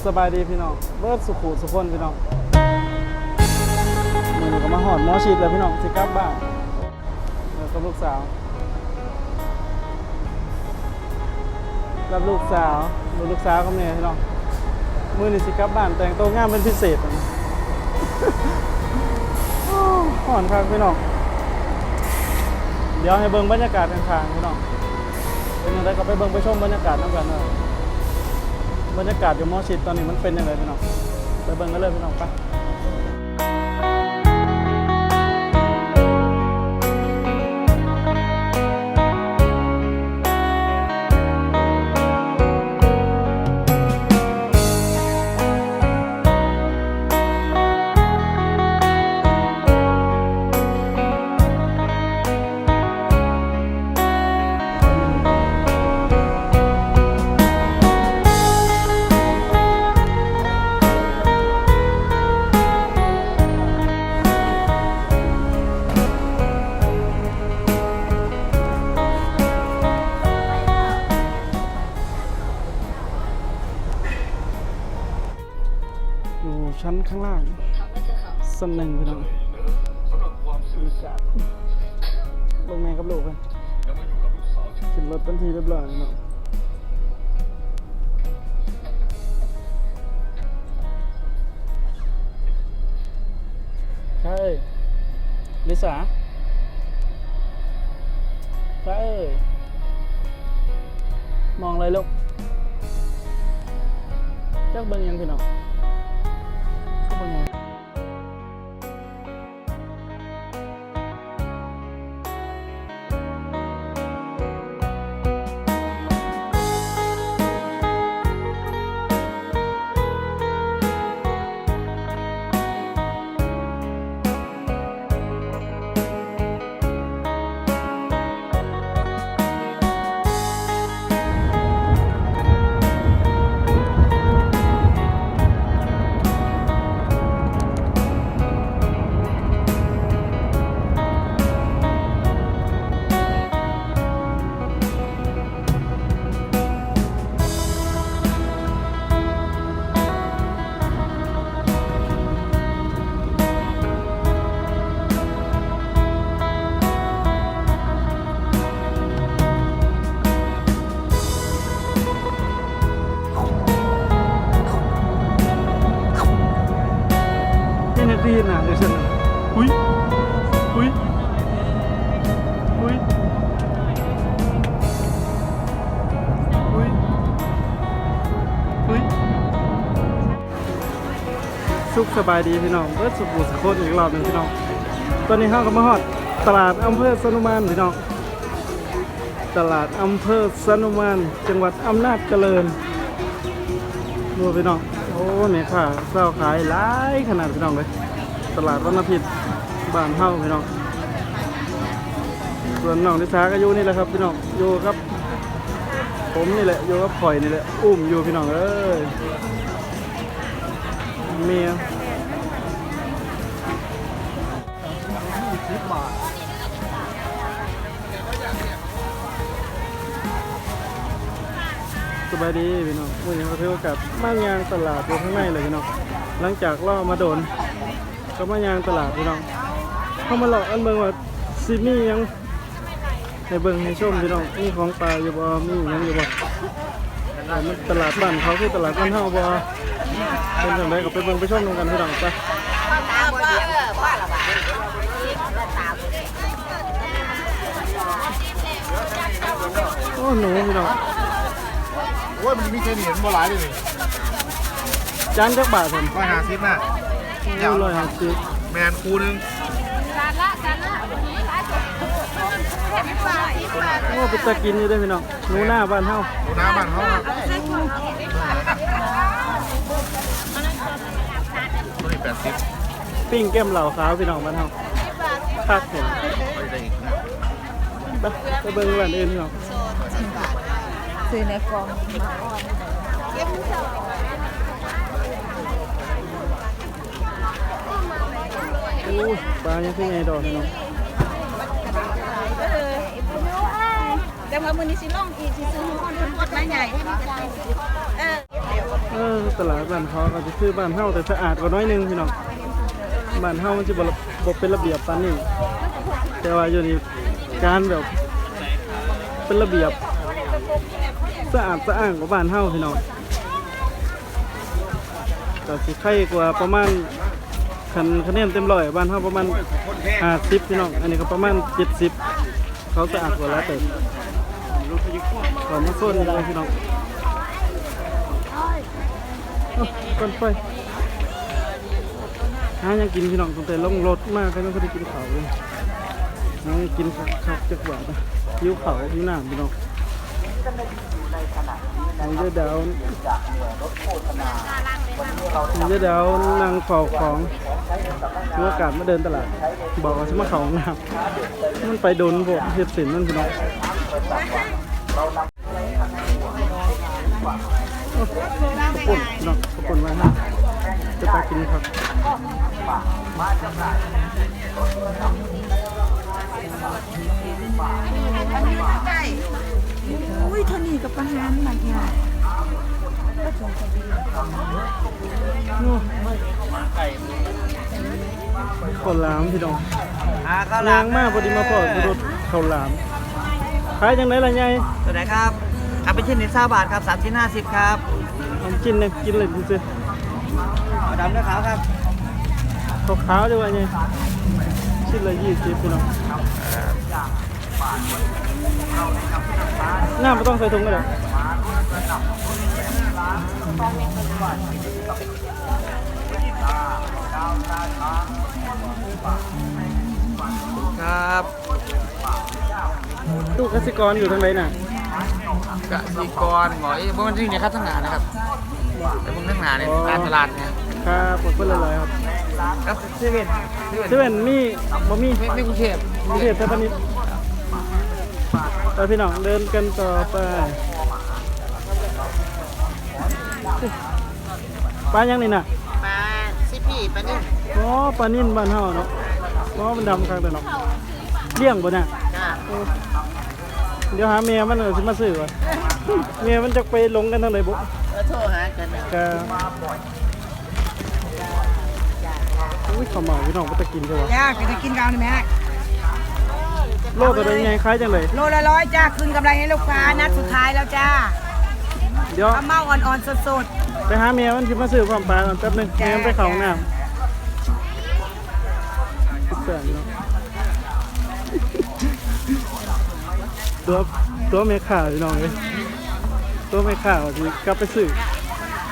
ສະບາຍດີພີ່ນ້ອງເບິດສູ່ຄູ່ສູ່ຄົນພີ່ນ້ອງ. ມື້ນີ້ກໍມາຮອດໝໍຊິດແລ້ວພີ່ນ້ອງ ຊິກັບບ້ານ ເອີ ກັບລູກສາວ ກັບລູກສາວ ລູກສາວກັບແມ່ພີ່ນ້ອງ. ມື້ນີ້ຊິກັບບ້ານ ແຕ່ງໂຕງາມເປັນພິເສດ. ໂອ້ ຮ້ອນຄັກພີ່ນ້ອງ. ດຽວໃຫ້ເບິ່ງບັນຍາກາດຂ້າງໆ ພີ່ນ້ອງ. ເປັນຈັ່ງໃດກໍໄປເບິ່ງໄປຊົມບັນຍາກາດນຳກັນເດີ. ບັນຍາກາດຢູ່ໝໍຊິດຕອນນີ້ມັນເປັນຈັ່ງໃດພີ່ນ້ອງ ໄປເບິ່ງກັນເລີຍພີ່ນ້ອງ ໄປ. ຢູ່ຊັ້ນຂ້າງລ່າງຊັ້ນໜຶ່ງພີ່ນ້ອງ. ບັນຍາກາດ ເບິ່ງແມ່ກັບລູກເພິ່ນ ຂຶ້ນລົດເປັນທີ່ຮຽບຮ້ອຍພີ່ນ້ອງ. ໃຊ່ ລິສາ ໃຊ່ ມອງເລີຍລູກ. ຈັກເບິ່ງຫຍັງພີ່ນ້ອງ ຈັກເບິ່ງຫຍັງ. ເຮັດຫຍັງຄືເຮັດໜ້າຈັ່ງຊັ້ນນະ? ຫຸຍ ຫຸຍ ຫຸຍ ຫຸຍ ຫຸຍ. ສຸກສະບາຍດີພີ່ນ້ອງເບິດສູ່ຜູ້ສູ່ຄົນອີກລອບໜຶ່ງພີ່ນ້ອງ. ຕອນນີ້ເຮົາກໍມາຮອດຕະຫຼາດອຳເພີຊະນຸມານພີ່ນ້ອງ. ຕະຫຼາດອຳເພີຊະນຸມານ ຈັງຫວັດອຳນາດຈະເລີນ ໂອ້ ພີ່ນ້ອງ. ໂອ້ ແມ່ຄ້າຊາວຂາຍຫຼາຍຂະໜາດພີ່ນ້ອງເອີຍ. ຕະຫຼາດວັນອາທິດບ້ານເຮົາພີ່ນ້ອງ. ສ່ວນນ້ອງລິສາກໍຢູ່ນີ້ແຫຼະຄັບພີ່ນ້ອງ ຢູ່ກັບ ຜົມນີ້ແຫຼະ ຢູ່ກັບຂ້ອຍນີ້ແຫຼະ ອຸ້ມຢູ່ພີ່ນ້ອງເອີຍ. ເມຍ ສິບບາດ. ສະບາຍດີພີ່ນ້ອງ. ມື້ນີ້ເຮົາຖືໂອກາດມາຍ່າງຕະຫຼາດຢູ່ຂ້າງໃນເລີຍພີ່ນ້ອງ. ຫຼັງຈາກລໍມາດົນ ກໍມາຍ່າງຕະຫຼາດພີ່ນ້ອງ. ເຮົາມາເລາະກັນເບິ່ງວ່າຊິມີຫຍັງ ໃຫ້ເບິ່ງໃຫ້ຊົມພີ່ນ້ອງ. ມີຂອງປ່າຢູ່ບໍ່? ມີຫຍັງຢູ່ບໍ່? ເອີ ມັນຕະຫຼາດບ້ານເຂົາຄືຕະຫຼາດບ້ານເຮົາບໍ່? ເປັນຈັ່ງໃດກໍໄປເບິ່ງໄປຊົມນຳກັນພີ່ນ້ອງ ໄປ. ໂອ້ ໜູພີ່ນ້ອງ. ໂອ້ຍ ມັນມີແຄ່ນີ້ ມັນບໍ່ຫຼາຍເດ້ນີ້. ຈານຈັກບາດຊັ້ນ? ຮ້ອຍຫ້າສິບນະ. ໂອ້ ຮ້ອຍຫ້າສິບ ແມ່ນຄູ່ໜຶ່ງ. ໂອ້ ເປັນຕາກິນຢູ່ເດ້ພີ່ນ້ອງ ໜູນາບ້ານເຮົາ. ໜູນາບ້ານເຮົາ. ໂຕນີ້ແປດສິບ. ປີ້ງແກ້ມເຫຼົ້າຂາວພີ່ນ້ອງບ້ານເຮົາ ຄັກແທ້. ໄປ ໄປເບິ່ງຮ້ານອື່ນພີ່ນ້ອງ. ຊື້ໃນກ່ອງມາອ່ອນ. ໂອ້ຍ ປາຍັງຄືໃຫຍ່ດອກພີ່ນ້ອງ. ເອີ ແຕ່ວ່າມື້ນີ້ຊິລອງອີກ ຊິຊື້ຮ້ອນເພິ່ນກົດໄມ້ໃຫຍ່. ເອີ ເອີ ເ ຕະຫຼາດບ້ານເຂົາກໍຊິຄືບ້ານເຮົາ ແຕ່ສະອາດກວ່າໜ້ອຍໜຶ່ງພີ່ນ້ອງ. ບ້ານເຮົາມັນຊິບໍ່ ບໍ່ເປັນລະບຽບປານນີ້ ແຕ່ວ່າຢູ່ນີ້ການແບບເປັນລະບຽບ ສະອາດສະອ້ານກວ່າບ້ານເຮົາພີ່ນ້ອງ. ກໍຊິໄຄກວ່າປະມານ ຄັນຄະແນນເຕັມຮ້ອຍ ບ້ານເຮົາປະມານຫ້າສິບພີ່ນ້ອງ ອັນນີ້ກໍປະມານເຈັດສິບ. ເຂົາສະອາດກວ່າຫຼາຍເຕີບ. ເຂົ້າມາໂຊນນີ້ເລີຍພີ່ນ້ອງ. ເອົ້າ ກ່ອນໄປ ຫາຫຍັງກິນພີ່ນ້ອງ. ຕັ້ງແຕ່ລົງລົດມາກໍຍັງບໍ່ໄດ້ກິນເຂົ້າເລີຍ. ຫາຫຍັງກິນຄັກໆຈັກບາດນະ. ຫິວເຂົ້າຫິວນ້ຳພີ່ນ້ອງ. ເດີດາວ ເດີດາວນັ່ງເຝົ້າຂອງ. ມີໂອກາດມາເດີນຕະຫຼາດ ບອກວ່າຊິມາເຂົ້າຫ້ອງນ້ຳ. ມັນໄປດົນໂພດ ເຮັດເສັ້ນມັນພີ່ນ້ອງ. ໂອ້ ເຂົ້າປຸ້ນເນາະ ເຂົ້າປຸ້ນວ່າເປັນຕາກິນຄັກ. ໂອ້ຍ ເທົ່ານີ້ກໍປະຫານມັກຍາກ. ໂອ້ ເຂົ້າຫຼາມພີ່ນ້ອງ. ອ່າ ເຂົ້າຫຼາມ ຍ່າງມາພໍດີມາພໍ້ລົດເຂົ້າຫຼາມ. ຂາຍຈັ່ງໃດລະໃຫຍ່? ຕົວໃດຄັບ? ເອົາເປັນຊິ້ນນີ້ຊາວບາດຄັບ ສາມຊິ້ນຫ້າສິບຄັບ. ເອົາຊິ້ນໜຶ່ງກິນເຫຼັ້ນຊື່ໆ. ເອົາດຳເດີຂາວຄັບ. ຂາວໆເດີວ່າໃຫຍ່. ຊິ້ນລະຊາວ ພີ່ນ້ອງ. ນ້ຳບໍ່ຕ້ອງໃສ່ຖົງກໍໄດ້ຄັບ. ຕູ້ກະສິກອນຢູ່ທາງໃດນະ? ກະສິກອນບໍ? ເອີ ບໍ່ແມ່ນທາງນີ້ຄັບ ທາງໜ້ານະຄັບ. ໄປເບິ່ງທາງໜ້ານີ້ ອໍ ຕາມຕະຫຼາດນີ້. ຄັບ ຂອບຄຸນຫຼາຍໆຄັບ. ກັບເຊເວັ່ນ ເຊເວັ່ນມີບໍ່? ມີ ມີກຸງເທບ ກຸງເທບໄທພານິດ. ໄປພີ່ນ້ອງ ເດີນກັນຕໍ່ໄປ. ປາຫຍັງນີ້ນະ? ປາຊີພີ ປານິນ. ອໍ ປານິນບ້ານເຮົາເນາະ. ອໍ ມັນດຳຄັກເດ້ເນາະ. ລ້ຽງບໍ່ນະ? ຈ້າ. ໂອ້ ດຽວຫາແມ່ມັນ ເອີ ຊິມາຊື້ວ່າ ແມ່ມັນຈັກໄປຫຼົງກັນທາງໃດບຸ. ເອີ ໂທຫາກັນ. ກະ ອຸ້ຍ ເຂົ້າເໝົາພີ່ນ້ອງ ເປັນຕາກິນແທ້ຫວາ. ຈ້າ ເປັນຕາກິນກໍເອົານີ້ແມ່. ໂລເທົ່າໃດໃຫຍ່ ຂາຍຈັ່ງໃດ? ໂລລະຮ້ອຍຈ້າ. ຄືນກຳໄລໃຫ້ລູກຄ້າ ນັດສຸດທ້າຍແລ້ວຈ້າ. ດຽວ ເອົາເໝົາອ່ອນໆສົດໆ. ໄປຫາແມ່ມັນຊິມາຊື້ພ້ອມປາກ່ອນແປັບໜຶ່ງ. ແມ່ມັນໄປເຂົ້າຫ້ອງນ້ຳ. ຕົວ ຕົວແມ່ຄ້າພີ່ນ້ອງເອີຍ ຕົວແມ່ຄ້າວ່າຊິກັບໄປຊື້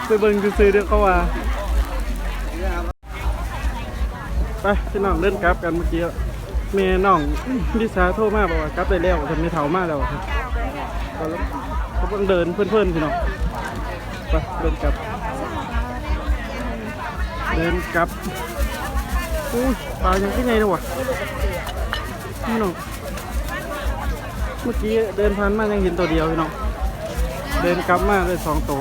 ໄປເບິ່ງຊື່ໆເດີເຂົາວ່າ. ໄປພີ່ນ້ອງ ເດີນກັບກັນ. ເມື່ອກີ້ແມ່ນ້ອງລິສາໂທມາບອກວ່າກັບໄດ້ແລ້ວ ວ່າຊັ້ນ ແມ່ເຖົ້າມາແລ້ວ ວ່າຊັ້ນ. ກໍເພິ່ນເດີນເພີນໆ ພີ່ນ້ອງ. ໄປ ເດີນກັບ ເດີນກັບ. ໂອ້ຍ ປາຫຍັງຄືໃຫຍ່ແທ້ຫວາ ພີ່ນ້ອງ. ເມື່ອກີ້ເດີນຜ່ານມາຍັງເຫັນໂຕດຽວພີ່ນ້ອງ ເດີນກັບມາໄດ້ສອງໂຕ.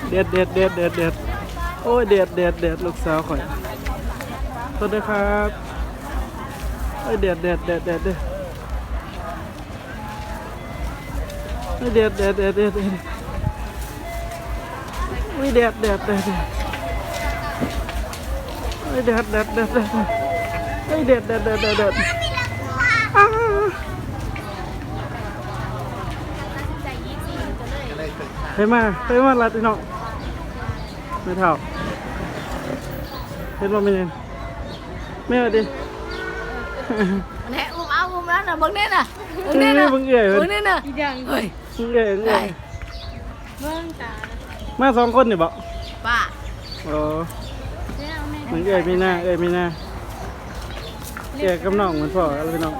ເດັດ ເດັດ ເດັດ ເດັດ ເດັດ. ໂອ້ຍ ເດັດ ເດັດ ເດັດ ລູກສາວຂ້ອຍ. ໂທດເດີຄັບ. ໂອ້ຍ ເດັດ ເດັດ ເດັດ ເດັດ ເດັດ. ໂອ້ຍ ແດດ ແດດ ແດດ ແດດ ແດດ. ໂອ້ຍ ແດດ ແດດ ແດດ ແດດ ແດດ. ໂອ້ຍ ແດດ ແດດ ແດດ ແດດ ແດດ. ອ້າ ໃຜມາ ໃຜມາລັດພີ່ນ້ອງ. ແມ່ເຖົ້າ ເຫັນບໍ່ແມ່ໃຫຍ່? ແມ່ຫວັດດີ. ແນ່ ອຸ້ມເອົາ ອຸ້ມເອົານະ ເບິ່ງແນ່ນະ ເບິ່ງແນ່ນະ ເອີ ເບິ່ງເອື້ອຍເພິ່ນ ເບິ່ງແນ່ນະ. ອີຫຍັງ? ເຮີ້ຍ ເອື້ອຍ ເອື້ອຍ ເບິ່ງຕາ. ມາສອງຄົນນີ້ບໍ? ປ້າ. ອໍ ເອື້ອຍມີນາ ເອື້ອຍມີນາ ເອື້ອຍກັບນ້ອງເພິ່ນພໍ້ກັນພີ່ນ້ອງ.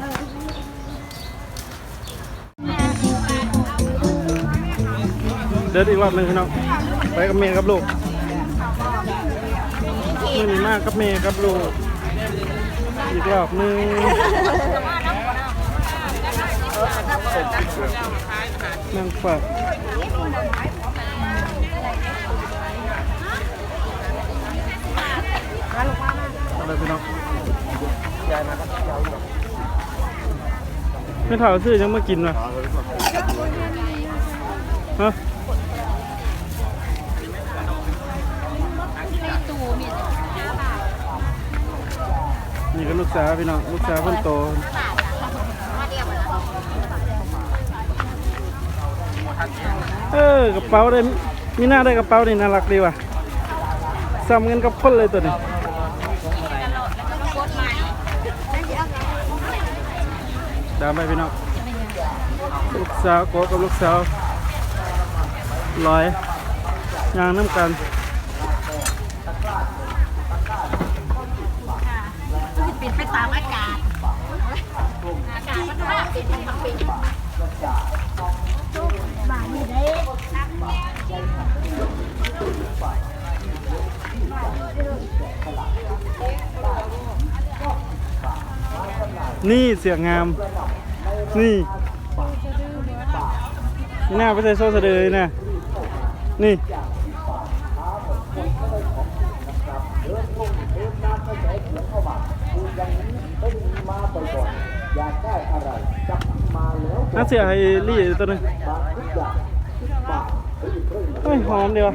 ເດີນອີກຮອບໜຶ່ງພີ່ນ້ອງ ໄປກັບແມ່ກັບລູກ. ນີ້ມາກັບແມ່ກັບລູກອີກລອບໜຶ່ງ ນັ່ງຝາກ ເອົາເລີຍພີ່ນ້ອງ. ແມ່ເຖົ້າຊື້ຫຍັງມາກິນວະ? ຮະ? ນີ້ກໍລູກສາວພີ່ນ້ອງ ລູກສາວຄົນໂຕ. ເອີ ກະເປົາໄດ້ ມີໜ້າໄດ້ກະເປົານີ້ ໜ້າລັກດີວ່າ ສ່ຳກັນກັບຄົນເລີຍໂຕນີ້. ຕາມໄປພີ່ນ້ອງ ລູກສາວໂກະກັບລູກສາວລອຍ ຍ່າງນຳກັນ. ມັນຊິເປັນໄປຕາມອາກາດ ອາກາດມັນພາເປັນ ມັນເປັນ ນີ້ເສື້ອງາມ ນີ້ ໜ້າໄປໃສ່ໂຊສະເດີນະ ນີ້. ຫາເສື້ອໃຫ້ລີ້ໂຕໜຶ່ງ. ເຮີ້ຍ ຫອມເດວະ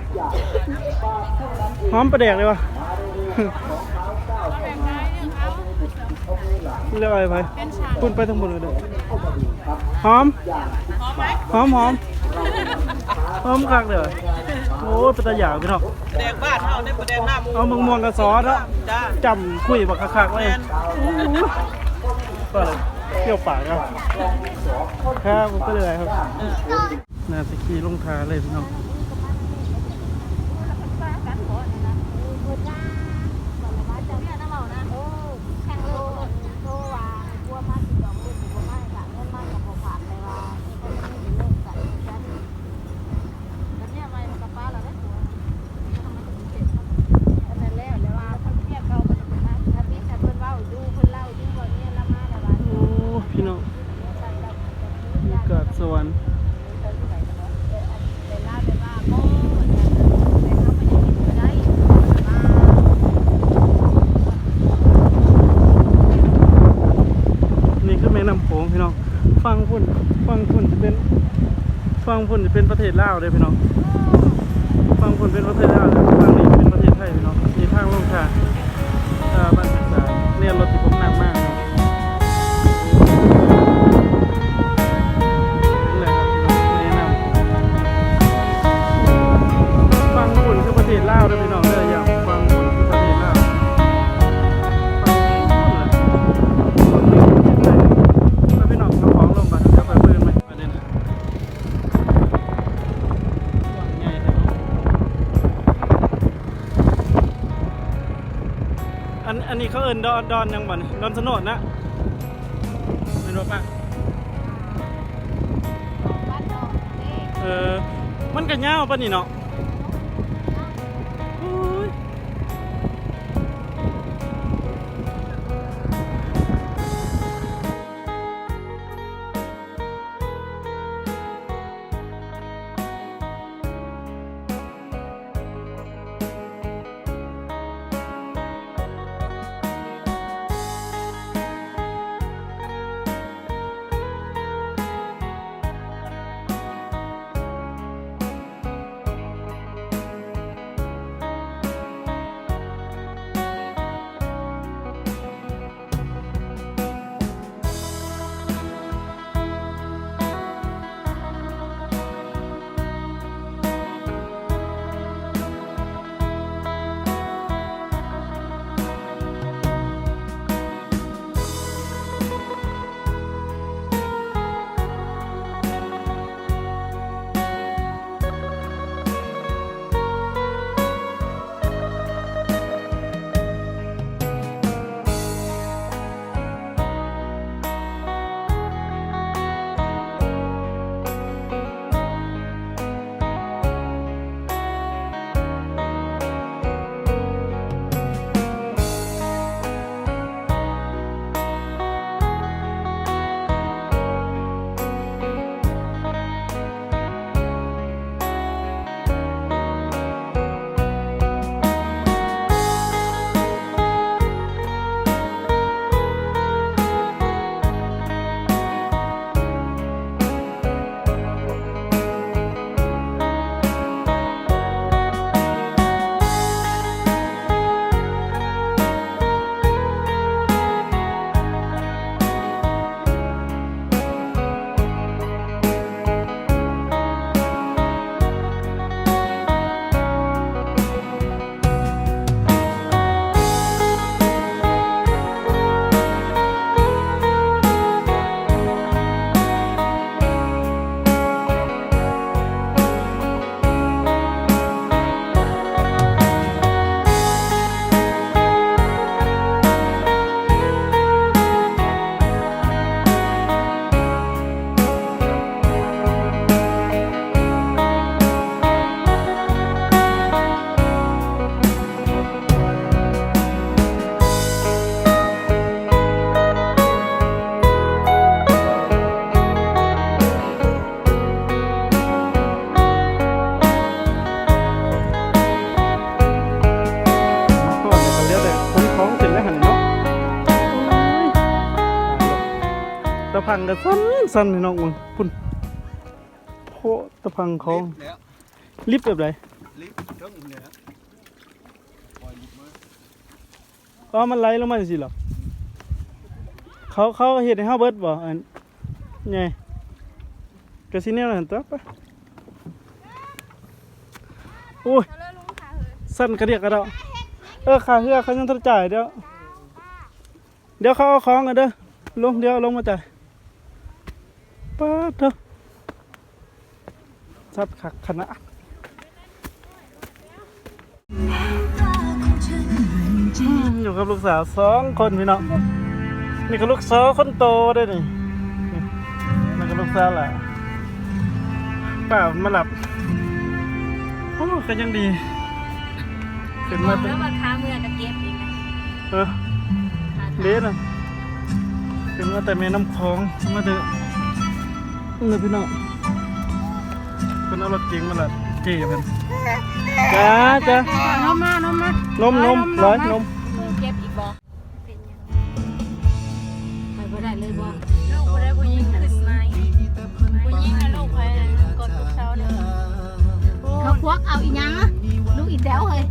ຫອມປາແດກເດວະ. ເລືອກເອົາໃຫ້ໃຜ? ພຸ້ນໄປທາງພຸ້ນກໍໄດ້. ຫອມ ຫອມ ຫອມ ຫອມຄັກເດີ. ໂອ້ຍ ເປັນຕາຢາກພີ່ນ້ອງ. ປາແດກບ້ານເຮົາເດ້ ປາແດກນ້ຳ ເອົາໝາກມ່ວງກະຊອເນາະ. ຈ້າ ຈ້ຳຄຸຍບັກຄັກໆເລີຍ. ແມ່ນ ໂອ້ຍ ກໍເລີຍປ່ຽວປາກເນາະ. ຄັກໄປເລີຍຄັບ. ໜ້າຊິຂີ່ລົງທ່າເລີຍພີ່ນ້ອງ. ໂອ້ ພີ່ນ້ອງ ຢູ່ກາດສະຫວັນ. ນີ້ຄືແມ່ນ້ຳໂຂງພີ່ນ້ອງ. ຝັ່ງພຸ້ນ ຝັ່ງພຸ້ນຈະເປັນ ຝັ່ງພຸ້ນຈະເປັນປະເທດລາວເດ້ພີ່ນ້ອງ. ຝັ່ງພຸ້ນເປັນປະເທດລາວ ຝັ່ງນີ້ເປັນປະເທດໄທພີ່ນ້ອງ. ນີ້ທາງລົງທ່າ ເອີ ບ້ານສຶກສາ ແນວລົດທີ່ຜົມນັ່ງມາເນາະ. ນີ້ແຫຼະຄັບພີ່ນ້ອງ ແນວນຳ ຝັ່ງພຸ້ນຄືປະເທດລາວເດີພີ່ນ້ອງເດີ. ຢ່າງຝັ່ງພຸ້ນຄືປະເທດລາວ ຝັ່ງພຸ້ນແຫຼະ. ໄປພີ່ນ້ອງ ເອົາຂອງລົງບາດ ດຽວໄປເບິ່ງໃໝ່. ອັນ ອັນນີ້ເຂົາເອີ້ນດອນ ດອນຫຍັງບາດນີ້? ດອນສະໂນດນະ ແມ່ນບໍ່ປະ? ເອີ ມັນກະຍາວປານນີ້ເນາະ. ໂອ້ຍ. ເ ຜັງກໍສັ່ນໆ ພີ່ນ້ອງເບິ່ງພຸ້ນ ໂພດຕະຜັງຂອງ ລິບແລ້ວ ລິບແບບໃດ? ລິບເທິງນີ້ແຫຼະ ປ່ອຍລິບມາ ອໍ ມັນໄຫຼລົງມາຈັ່ງຊີ້ເຫລອ? ເຂົາ ເຂົາເຮັດໃຫ້ເຮົາເບິດບໍ່? ອັນໃຫຍ່ ກໍຊິແນວນັ້ນຕົວະ ໄປ ໂອ້ຍ ສັ່ນກະດຽກກະເດາະ ເອີ ຄ່າເຮືອເຂົາຍັງບໍ່ທັນຈ່າຍເດີ້. ດຽວເຂົາເອົາຂອງກັນເດີ ລົງ ດຽວເອົາລົງມາຈ່າຍ. ປາດໂທ້ ຊັດຄັກຂະໜາດ ອືມ ຢູ່ກັບລູກສາວສອງຄົນພີ່ນ້ອງ ນີ້ກໍລູກສາວຄົນໂຕເດ້ນີ້ ນີ້ ແລ້ວກໍລູກສາວຫຼ້າ ປ້າມາຮັບ ໂອ້ ກໍຍັງດີ ຂຶ້ນມາແຕ່ ແລ້ວວ່າຄາເມືອກໍເກັບອີກນະ ເອີ ເດ້ນະ ຂຶ້ນມາແຕ່ແມ່ນ້ຳຂອງ ມາແຕ່ ນີ້ພີ່ນ້ອງ ເພິ່ນເອົາລົດເກັງມາລະ ເຈ້ເພິ່ນ ຈ້າ ຈ້າ ນົມມາ ນົມມາ ນົມ ນົມ ຮ້ອຍນົມ ເກັບອີກບໍ່? ໄປບໍ່ໄດ້ເລີຍບໍ່? ລູກບໍ່ໄດ້ຜູ້ຍິງຂຶ້ນໄມ້ ຜູ້ຍິງນະລູກໃຜ ກົດລູກສາວເດີ ເຂົາຄວັກເອົາອີຫຍັງ? ລູກອີແຕວເຮີ້ຍ